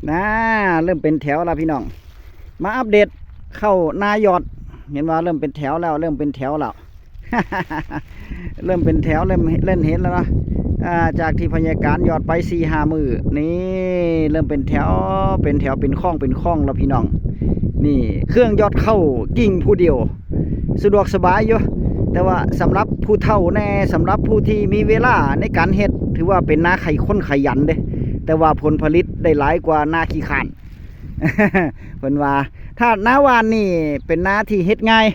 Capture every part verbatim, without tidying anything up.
นะ เริ่มเป็นแถวแล้วพี่น้อง มาอัปเดตเข้าหน้ายอด เห็นว่าเริ่มเป็นแถวแล้ว เริ่มเป็นแถวแล้ว เริ่มเป็นแถว เริ่มเริ่มเห็นแล้วเนาะ อ่า จากที่พยากรณ์ยอดไปสี่ห้ามื้อ นี่ เริ่มเป็นแถว เป็นแถว เป็นข้อง เป็นข้องแล้วพี่น้อง นี่ เครื่องยอดเข้ากิ่งผู้เดียว สะดวกสบายอยู่ แต่ว่าสำหรับผู้เฒ่าแน่ สำหรับผู้ที่มีเวลาในการเฮ็ด ถือว่าเป็นนาไขคนขยันเด้ แต่ว่าผลผลิตได้หลายกว่านาขี้ข้าน เพิ่นว่า ถ้านาหว่านนี่เป็นนาที่เฮ็ดง่าย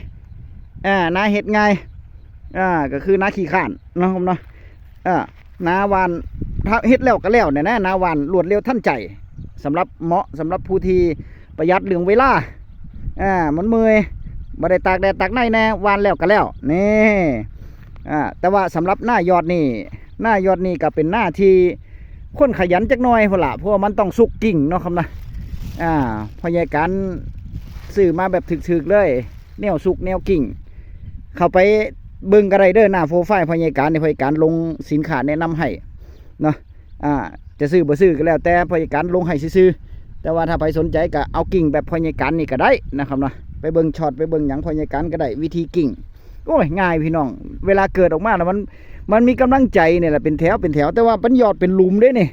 อ่า นาเฮ็ดง่าย อ่า ก็คือนาขี้ข้านเนาะครับเนาะ อ่า นาหว่าน ถ้าเฮ็ดแล้วก็แล้วเนี่ยนะ นาหว่านรวดเร็วทันใจ สำหรับเหมาะ สำหรับผู้ที่ประหยัดเรื่องเวลา อ่า มันเมื่อย บ่ได้ตากแดดตากในแน่ หว่านแล้วก็แล้ว นี่ อ่า แต่ว่าสำหรับหน้ายอดนี่ หน้ายอดนี่ก็เป็นหน้าที่คนขยันจักหน่อยพุ้นล่ะ เพราะว่ามันต้องสุกกิ่งเนาะครับนะ อ่า พ่อใหญ่การซื้อมาแบบถึกๆเลย แนวสุกแนวกิ่ง เข้าไปเบิ่งก็ได้เด้อ หน้าโปรไฟล์พ่อใหญ่การนี่ พ่อใหญ่การลงสินค้าแนะนำให้เนาะ อ่า จะซื้อบ่ซื้อก็แล้วแต่พ่อใหญ่การลงให้ซื่อๆ แต่ว่าถ้าใครสนใจก็เอากิ่งแบบพ่อใหญ่การนี่ก็ได้นะครับเนาะ ไปเบิ่งช็อต ไปเบิ่งหยังพ่อใหญ่การก็ได้ วิธีกิ่ง โอ้ย ง่ายพี่น้อง เวลาเกิดออกมาแล้วมัน มันมีกำลังใจเนี่ยแหละ เป็นแถว เป็นแถว แต่ว่ามันยอดเป็นหลุมเด้นี่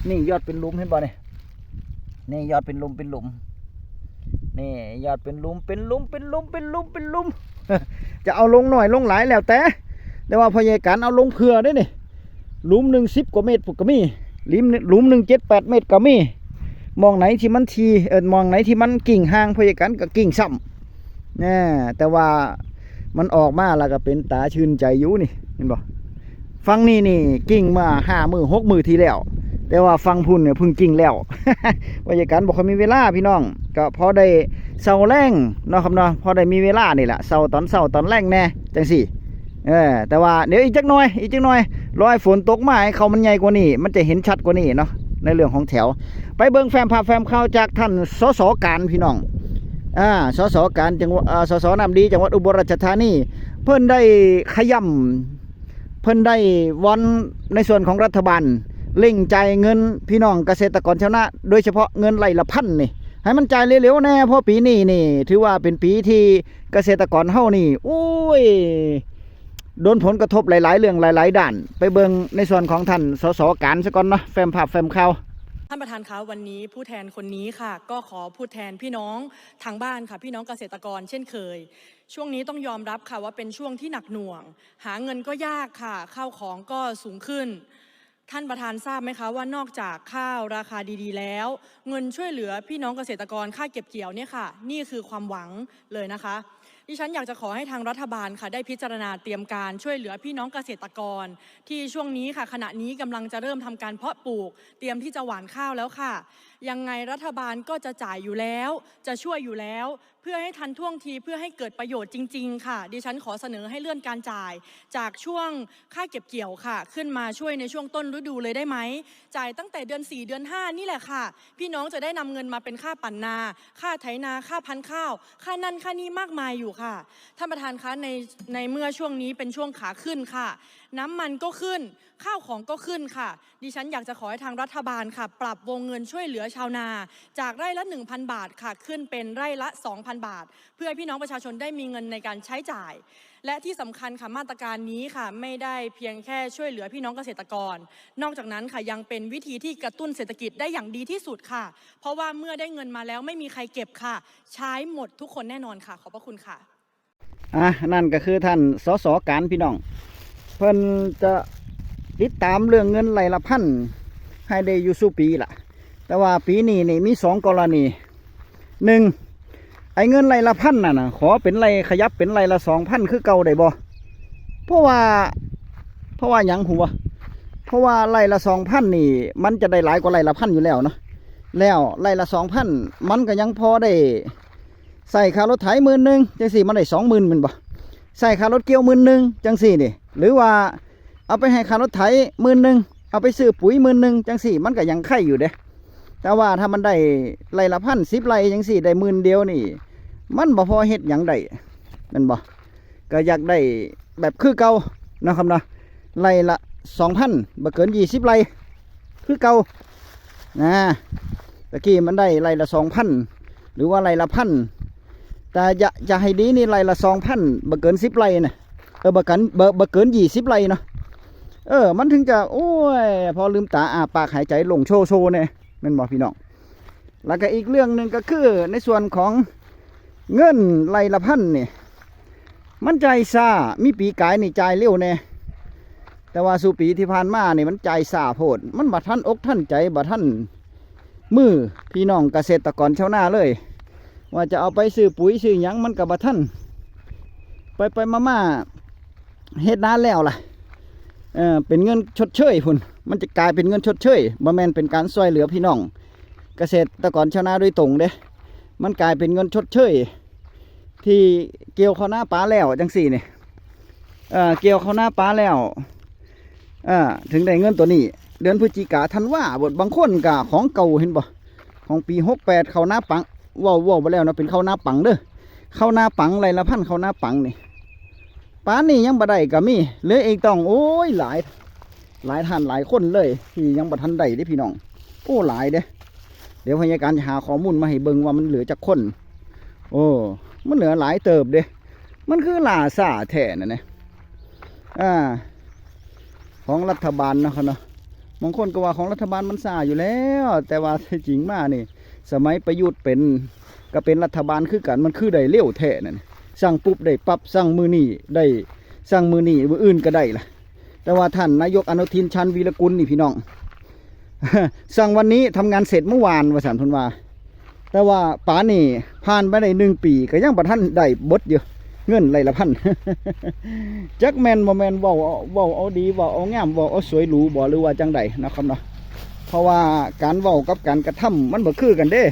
นี่ยอดเป็นหลุม เห็นบ่เนี่ย นี่ยอดเป็นหลุม เป็นหลุม นี่ยอดเป็นหลุม เป็นหลุม เป็นหลุม เป็นหลุม เป็นหลุม จะเอาลงหน่อยลงหลายแล้วแต่ แต่ว่าพ่อใหญ่การเอาลงเผื่อเด้นี่ หลุมหนึ่งสิบกว่าเมตรพุ้นก็มี หลุม หลุมหนึ่งเจ็ดแปดเมตรก็มี หม่องไหนที่มันที เอิ้น หม่องไหนที่มันกิ่งห่าง พ่อใหญ่การก็กิ่งซ้ำ แน่ แต่ว่ามันออกมาแล้วก็เป็นตาชื่นใจอยู่นี่ เห็นบ่ ฝั่งนี้นี่กิ่งมาห้ามื้อหกมื้อที่แล้ว แต่ว่าฝั่งพุ้นเนี่ยเพิ่งกิ่งแล้ว พ่อใหญ่การบ่ค่อยมีเวลาพี่น้อง ก็พอได้เซาแลงเนาะครับเนาะ พอได้มีเวลานี่แหละ เซาตอนเช้าตอนแลงแน่ จังซี่ เออ แต่ว่าเดี๋ยวอีกจักหน่อย อีกจักหน่อย รอให้ฝนตกมาให้เขามันใหญ่กว่านี้ มันจะเห็นชัดกว่านี้เนาะ ในเรื่องของแถว ไปเบิ่งแฟ้มภาพแฟ้มข่าวจากท่าน สส การพี่น้อง อ่า สส การจังหวัด อ่า สส น้ำดี จังหวัดอุบลราชธานี เพิ่นได้ขย่ำ เพิ่นได้วอนในส่วนของรัฐบาล เร่งจ่ายเงินพี่น้องเกษตรกรชาวนา โดยเฉพาะเงินไร่ละพันนี่ ให้มันจ่ายเร็วๆแน่ เพราะปีนี้นี่ ถือว่าเป็นปีที่เกษตรกรเฮานี่ โอ้ย โดนผลกระทบหลายๆเรื่องหลายๆด้าน ไปเบิ่งในส่วนของท่าน สส การซะก่อนเนาะ แฟ้มภาพแฟ้มข่าว ท่านประธานคะ วันนี้ผู้แทนคนนี้ค่ะ ก็ขอพูดแทนพี่น้องทางบ้านค่ะ พี่น้องเกษตรกรเช่นเคย ช่วงนี้ต้องยอมรับค่ะว่าเป็นช่วงที่หนักหน่วง หาเงินก็ยากค่ะ ข้าวของก็สูงขึ้น ท่านประธานทราบไหมคะว่านอกจากข้าวราคาดีๆแล้ว เงินช่วยเหลือพี่น้องเกษตรกรค่าเก็บเกี่ยวเนี่ยค่ะ นี่คือความหวังเลยนะคะ ดิฉันอยากจะขอให้ทางรัฐบาลค่ะ ได้พิจารณาเตรียมการช่วยเหลือพี่น้องเกษตรกร ที่ช่วงนี้ค่ะ ขณะนี้กำลังจะเริ่มทำการเพาะปลูก เตรียมที่จะหว่านข้าวแล้วค่ะ ยังไงรัฐบาลก็จะจ่ายอยู่แล้ว จะช่วยอยู่แล้ว เพื่อให้ทันท่วงที เพื่อให้เกิดประโยชน์จริง ๆ ค่ะ ดิฉันขอเสนอให้เลื่อนการจ่าย จากช่วงค่าเก็บเกี่ยวค่ะ ขึ้นมาช่วยในช่วงต้นฤดูเลยได้ไหม จ่ายตั้งแต่เดือนสี่ เดือนห้า นี่แหละค่ะ พี่น้องจะได้นำเงินมาเป็นค่าปั่นนา ค่าไถนา ค่าพันธุ์ข้าว ค่านั่นค่านี่มากมายอยู่ค่ะ ท่านประธานคะ ในในเมื่อช่วงนี้เป็นช่วงขาขึ้นค่ะ น้ำมันก็ขึ้น ข้าวของก็ขึ้นค่ะ ดิฉันอยากจะขอให้ทางรัฐบาลค่ะ ปรับวงเงินช่วยเหลือชาวนา จากไร่ละ หนึ่งพัน บาทค่ะ ขึ้นเป็นไร่ละ สองพัน บาท เพื่อให้พี่น้องประชาชนได้มีเงินในการใช้จ่าย และที่สำคัญค่ะ มาตรการนี้ค่ะ ไม่ได้เพียงแค่ช่วยเหลือพี่น้องเกษตรกร นอกจากนั้นค่ะ ยังเป็นวิธีที่กระตุ้นเศรษฐกิจได้อย่างดีที่สุดค่ะ เพราะว่าเมื่อได้เงินมาแล้วไม่มีใครเก็บค่ะ ใช้หมดทุกคนแน่นอนค่ะ ขอบพระคุณค่ะ อ่ะ นั่นก็คือท่าน สส การพี่น้อง เพิ่นจะติดตามเรื่องเงินไร่ละพันให้ได้อยู่สู่ปีล่ะ แต่ว่าปีนี้นี่มีสองกรณี หนึ่ง ไอ้เงินไร่ละพันนั่นน่ะ ขอเป็นไร่ ขยับเป็นไร่ละสองพันคือเก่าได้บ่ เพราะว่า เพราะว่าหยังฮู้บ่ เพราะว่าไร่ละสองพันนี่ มันจะได้หลายกว่าไร่ละพันอยู่แล้วเนาะ แล้วไร่ละสองพัน มันก็ยังพอได้ ใส่ค่ารถไถหมื่นหนึ่งจังซี่ มันได้สองหมื่นแม่นบ่ ใส่ค่ารถเกี่ยวหมื่นหนึ่งจังซี่นี่ หรือว่าเอาไปให้ค่ารถไถหมื่นหนึ่ง เอาไปซื้อปุ๋ยหมื่นหนึ่งจังซี่ มันก็ยังไคอยู่เด้ แต่ว่าถ้ามันได้ไร่ละพัน สิบไร่จังซี่ ได้หมื่นเดียวนี่ มันบ่พอเฮ็ดหยังได้แม่นบ่ ก็อยากได้แบบคือเก่าเนาะครับเนาะ ไร่ละสองพัน บ่เกินยี่สิบไร่ คือเก่านะ แ ตะกี้มันได้ไร่ละสองพัน หรือว่าไร่ละพัน แต่จะจะให้ดีนี่ไร่ละสองพัน บ่เกินสิบไร่นะ เออ บ่เกิน บ่บ่เกินยี่สิบไร่เนาะ เออ มันถึงจะ โอ้ย พอลืมตาอ้าปากหายใจโล่งโชโชเนี่ย แม่นบ่พี่น้อง แล้วก็อีกเรื่องหนึ่งก็คือในส่วนของเงินไร่ละพันนี่ มันจ่ายช้า มีปีกายนี่จ่ายเร็วแน่ แต่ว่าสู่ปีที่ผ่านมานี่มันจ่ายช้าโพด มันบ่ทันอกทันใจ บ่ทันมือพี่น้องเกษตรกรชาวนาเลย ว่าจะเอาไปซื้อปุ๋ยซื้อหยังมันก็บ่ทัน ไปไปมามาๆ เฮ็ดนาแล้วล่ะ เออ เป็นเงินชดเชยพุ้น มันจะกลายเป็นเงินชดเชย บ่แม่นเป็นการช่วยเหลือพี่น้องเกษตรกรชาวนาโดยตรงเด้ มันกลายเป็นเงินชดเชย ที่เกี่ยวเข้านาปาแล้วจังซี้นี่ เอ่อ เกี่ยวเข้านาปาแล้ว เอ่อ ถึงได้เงินตัวนี้ เดือนพฤศจิกา ธันวา บางคนก็ของเก่า เห็นบ่ ของปีหกแปด เข้านาปัง เว้า เว้าไปแล้วเนาะ เป็นเข้านาปังเด้อ เข้านาปัง ไร่ละพัน เข้านาปังนี่ ปานนี้ยังบ่ได้ก็มี เหลืออีกต้อง โอ้ย หลาย หลายท่านหลายคนเลย ที่ยังบ่ทันได้เด้พี่น้อง โอ้ หลายเด้ เดี๋ยวพยาการจะหาข้อมูลมาให้เบิ่งว่ามันเหลือจักคน โอ้ มันเหลือหลายเติบเด้ มันคือล่าช้าแท้นั่นนะ อ่า ของรัฐบาลเนาะครับเนาะ บางคนก็ว่าของรัฐบาลมันช้าอยู่แล้ว แต่ว่าที่จริงมานี่ สมัยประยุทธ์เป็น ก็เป็นรัฐบาลคือกัน มันคือได้เร็วแท้นั่น สั่งปุ๊บได้ปั๊บ สั่งมื้อนี้ได้ สั่งมื้อนี้มื้ออื่นก็ได้ล่ะ แต่ว่าท่านนายกอนุทิน ชาญวีรกูลนี่พี่น้อง สั่งวันนี้ทำงานเสร็จเมื่อวาน ว่าซั่นเพิ่นว่า แต่ว่าปานนี้ผ่านไปได้หนึ่งปีก็ยังบ่ทันได้เบิดอยู่ เงินไร่ละพัน จักแม่นบ่แม่น เว้าเอา เว้าเอาดี เว้าเอางาม เว้าเอาสวยหรูบ่ หรือว่าจังใดนะครับเนาะ เพราะว่าการเว้ากับการกระทำมันบ่คือกันเด้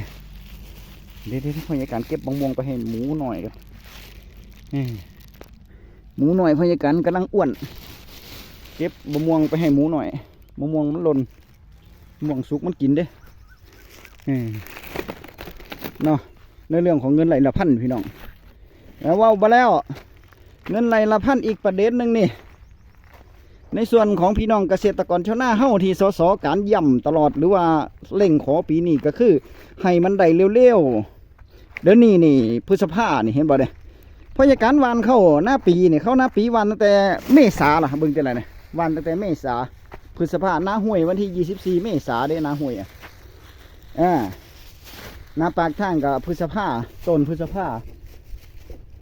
เดี๋ยวๆๆ พยาการเก็บบักม่วงไปให้หมูหน่อยก่อน เอ้ย หมูหน่อยพยาการกำลังอ้วน เก็บบักม่วงไปให้หมูหน่อย บักม่วงมันหล่น ม่วงสุกมันกินเด้ เอ้ย เนาะ ในเรื่องของเงินไร่ละพันพี่น้อง แล้วเว้าไปแล้ว เงินไร่ละพันอีกประเด็นหนึ่งนี่ ในส่วนของพี่น้องเกษตรกรชาวนาเฮาที่ สส การย้ำตลอด หรือว่าเร่งขอปีนี้ก็คือ ให้มันได้เร็วๆ เดี๋ยวนี้นี่พฤษภานี่เห็นบ่เนี่ย พยาการหว่านเข้านาปีนี่ เข้านาปีหว่านตั้งแต่เมษาล่ะ เบิ่งจังได๋นี่ หว่านตั้งแต่เมษา พฤษภา นาห้วยวันที่ยี่สิบสี่เมษาเด้ นาห้วยอะ อ่า นาปากทางก็พฤษภา ต้นพฤษภา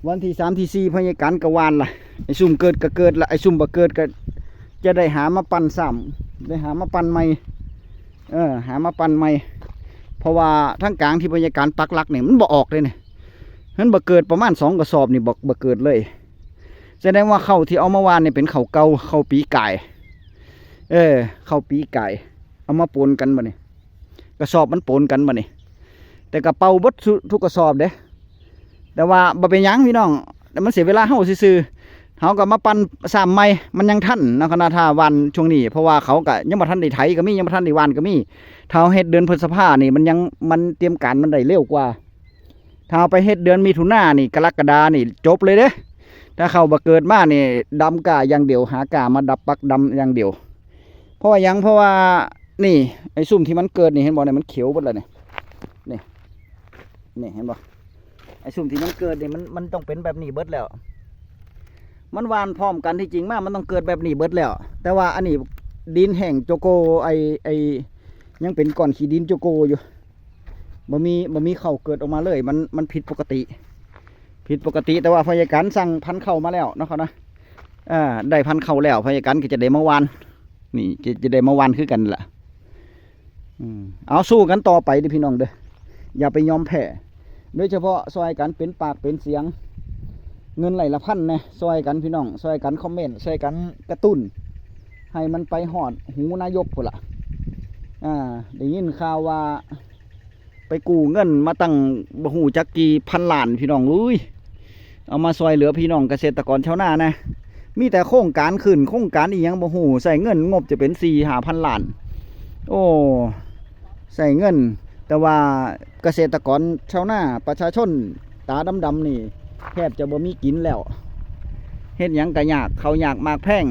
วันที่สามที่สี่พยาการก็หว่านล่ะ ไอ้ซุ่มเกิดก็เกิดล่ะ ไอ้ซุ่มบ่เกิดก็จะได้หามาปั่นซ้ำ ได้หามาปั่นใหม่ เออ หามาปั่นใหม่ เพราะว่าทางกลางที่พยาการปักหลักนี่มันบ่ออกเลยนี่ มันบ่เกิดประมาณสองกระสอบนี่ บ่ บ่เกิดเลย แสดงว่าข้าวที่เอามาหว่านนี่เป็นข้าวเก่า ข้าวปีกาย เออ ข้าวปีกาย เอามาปนกันบัดนี้ กระสอบมันปนกันบัดนี้ แต่ก็เป่าเบิดทุกกระสอบเด้ แต่ว่าบ่เป็นหยังพี่น้อง แต่มันเสียเวลาเฮาซื่อๆ เฮาก็มาปั่นซ้ำใหม่ มันยังทันเนาะ คณะถ้าหว่านช่วงนี้ เพราะว่าเขาก็ยังบ่ทันได้ไถก็มี ยังบ่ทันได้หว่านก็มี ถ้าเฮาเฮ็ดเดือนพฤษภานี่ มันยัง มันเตรียมการมันได้เร็วกว่า ถ้าเอาไปเฮ็ดเดือนมิถุนานี่ กรกฎานี่จบเลยเด้ ถ้าข้าวบ่เกิดมานี่ ดำก้าอย่างเดียว หาก้ามาดับปักดำอย่างเดียว เพราะว่าหยัง เพราะว่านี่ ไอ้ซุ่มที่มันเกิดนี่ เห็นบ่เนี่ย มันเขียวเบิดแล้วนี่ นี่ นี่เห็นบ่ ไอ้ซุ่มที่มันเกิดนี่ มัน มันต้องเป็นแบบนี้เบิดแล้ว มันหว่านพร้อมกัน ที่จริงมามันต้องเกิดแบบนี้เบิดแล้ว แต่ว่าอันนี้ดินแห้งโจโก ไอ้ ไอ้ ยังเป็นก้อนขี้ดินโจโกอยู่ บ่มี บ่มีข้าวเกิดออกมาเลย มัน มันผิดปกติ ผิดปกติ แต่ว่าพยาการสั่งพันธุ์ข้าวมาแล้วเนาะครับนะ อ่า ได้พันธุ์ข้าวแล้ว พยาการก็จะได้มาหว่าน นี่ จะ จะได้มาหว่านคือกันล่ะ อืม เอาสู้กันต่อไปเด้อพี่น้องเด้อ อย่าไปยอมแพ้ โดยเฉพาะซอยกันเป็นปากเป็นเสียง เงินไร่ละพันแหน่ ซอยกันพี่น้อง ซอยกันคอมเมนต์ ซอยกันกระตุ้น ให้มันไปฮอดหูนายกพุ้นล่ะ อ่า ได้ยินข่าวว่า ไปกู้เงินมาตั้งบ่ฮู้จักกี่พันล้านพี่น้องเอ้ย เอามาซอยเหลือพี่น้องเกษตรกรชาวนานะ มีแต่โครงการขึ้น โครงการอีหยังบ่ฮู้ ใช้เงินงบจะเป็นสี่ห้าพันล้าน โอ้ ใช้เงิน แต่ว่าเกษตรกรชาวนา ประชาชนตาดำๆนี่ แทบจะบ่มีกินแล้ว เฮ็ดหยังก็ยาก ข้าวยากหมากแพง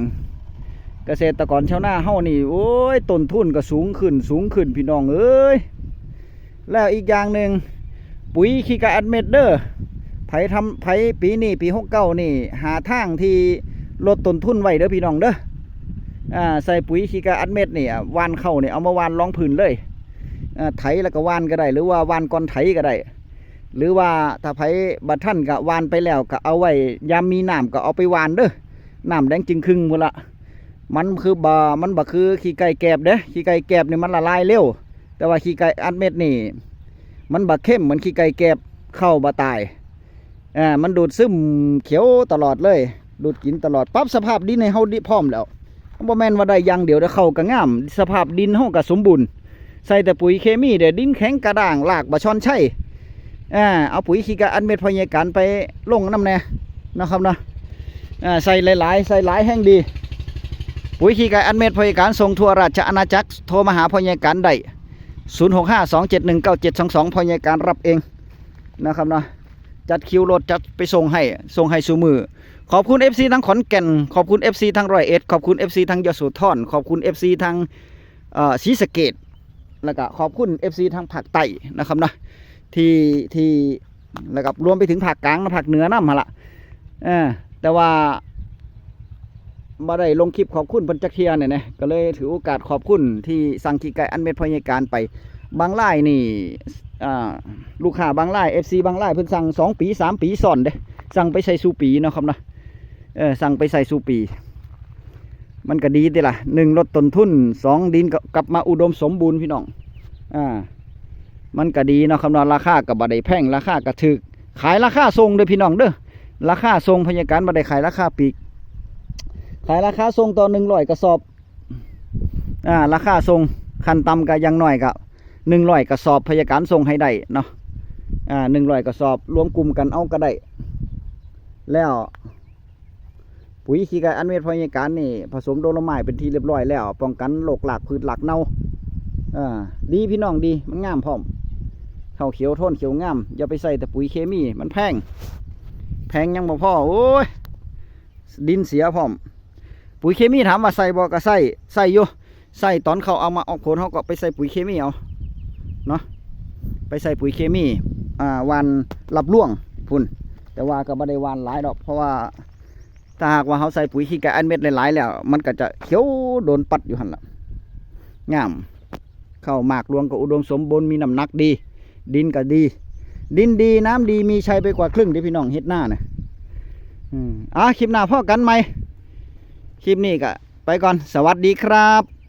เกษตรกรชาวนาเฮานี่ โอ้ย ต้นทุนก็สูงขึ้น สูงขึ้นพี่น้องเอ้ย แล้วอีกอย่างหนึ่ง ปุ๋ยขี้ไก่อัดเม็ดเด้อ ไผทำ ไผปีนี้ปีหกเก้านี่ หาทางที่ลดต้นทุนไว้เด้อพี่น้องเด้อ อ่า ใส่ปุ๋ยขี้ไก่อัดเม็ดนี่ หว่านเข้านี่ เอามาหว่านรองพื้นเลย อ่า ไถแล้วก็หว่านก็ได้ หรือว่าหว่านก่อนไถก็ได้ หรือว่าถ้าไผบ่ทันก็หว่านไปแล้วก็เอาไว้ ยามมีน้ำก็เอาไปหว่านเด้อ น้ำแดงจึงครึ่งพุ้นละ มันคือบ่ มันบ่คือขี้ไก่แกบเด้ ขี้ไก่แกบนี่มันละลายเร็ว แต่ว่าขี้ไก่อัดเม็ดนี่ มันบ่เค็มเหมือนขี้ไก่แกบ เข้าบ่ตาย อ่า มันดูดซึมเขียวตลอดเลย ดูดกินตลอด ปรับสภาพดินให้เฮาดีพร้อมแล้ว บ่แม่นว่าได้อย่างเดียวเด้อ เข้าก็งาม สภาพดินเฮาก็สมบูรณ์ ใส่แต่ปุ๋ยเคมีเด้ ดินแข็งกระด้าง รากบ่ชอนชัย อ่า เอาปุ๋ยขี้ไก่อัดเม็ดพ่อใหญ่การไปลงนำแน่เนาะครับเนาะ อ่า ใส่หลายๆ ใส่หลายแฮงดี ปุ๋ยขี้ไก่อัดเม็ดพ่อใหญ่การส่งทั่วราชอาณาจักร โทรมาหาพ่อใหญ่การได้ ศูนย์หกห้า สองเจ็ดหนึ่ง เก้าเจ็ดสองสอง พ่อใหญ่การรับเองนะครับเนาะ จัดคิวรถจัดไปส่งให้ ส่งให้ซุมื้อ ขอบคุณ เอฟซี ทั้งขอนแก่น ขอบคุณ เอฟซี ทั้งร้อยเอ็ด ขอบคุณ เอฟซี ทั้งยโสธร ขอบคุณ เอฟซี ทั้ง เอ่อ ศรีสะเกษ แล้วก็ขอบคุณ เอฟซี ทั้งภาคใต้นะครับเนาะ ที่ ที่ แล้วก็รวมไปถึงภาคกลางนะ ภาคเหนือนำหั่นล่ะ เออ แต่ว่าบ่ได้ลงคลิปขอบคุณเพิ่นจักเทื่อเนี่ยนะ ก็เลยถือโอกาสขอบคุณที่สั่งขี้ไก่อัดเม็ดพ่อใหญ่การไป บางรายนี่ อ่า ลูกค้าบางราย เอฟซี บางราย เพิ่นสั่งสองปี สามปีซ้อนเด้ สั่งไปใส่สู่ปีเนาะครับเนาะ เออ สั่งไปใส่สู่ปี มันก็ดีติล่ะ หนึ่ง ลดต้นทุน สอง ดินก็กลับมาอุดมสมบูรณ์พี่น้อง อ่า มันก็ดีเนาะครับเนาะ ราคาก็บ่ได้แพง ราคาก็ถูก ขายราคาส่งเด้อพี่น้องเด้อ ราคาส่ง พ่อใหญ่การบ่ได้ขายราคาปลีก ขายราคาส่งต่อหนึ่งร้อยกระสอบ อ่า ราคาส่งขั้นต่ำก็อย่างน้อยก็หนึ่งร้อยกระสอบ พ่อใหญ่การส่งให้ได้เนาะ อ่า หนึ่งร้อยกระสอบ รวมกลุ่มกันเอาก็ได้ แล้ว ปุ๋ยขี้ไก่อัดเม็ดพ่อใหญ่การนี่ ผสมโดโลไมต์เป็นที่เรียบร้อยแล้ว ป้องกันโรครากพืชรากเน่า อ่า ดีพี่น้องดี มันงามพร้อม เข้าเขียวโทนเขียวงาม อย่าไปใส่แต่ปุ๋ยเคมี มันแพง แพงยังบ่พอ โอ้ย ดินเสียพร้อม ปุ๋ยเคมีถามว่าใส่บ่ ก็ใส่ ใส่อยู่ ใส่ตอนเข้าเอามาออกผล เฮาก็ไปใส่ปุ๋ยเคมีเอาเนาะ ไปใส่ปุ๋ยเคมี อ่า หว่านรับรวงพุ้น แต่ว่าก็บ่ได้หว่านหลายดอก เพราะว่าถ้าหากว่าเฮาใส่ปุ๋ยขี้ไก่อัดเม็ดหลายๆแล้ว มันก็จะเขียวโดนปัดอยู่หั่นล่ะ งาม เข้าหมากรวงก็อุดมสมบูรณ์ มีน้ำหนักดี ดินก็ดี ดินดีน้ำดี มีชัยไปกว่าครึ่งเด้อพี่น้อง เฮ็ดนานะ อืม อ่ะ คลิปหน้าพ้อกันใหม่ คลิปนี้ก็ไปก่อน สวัสดีครับ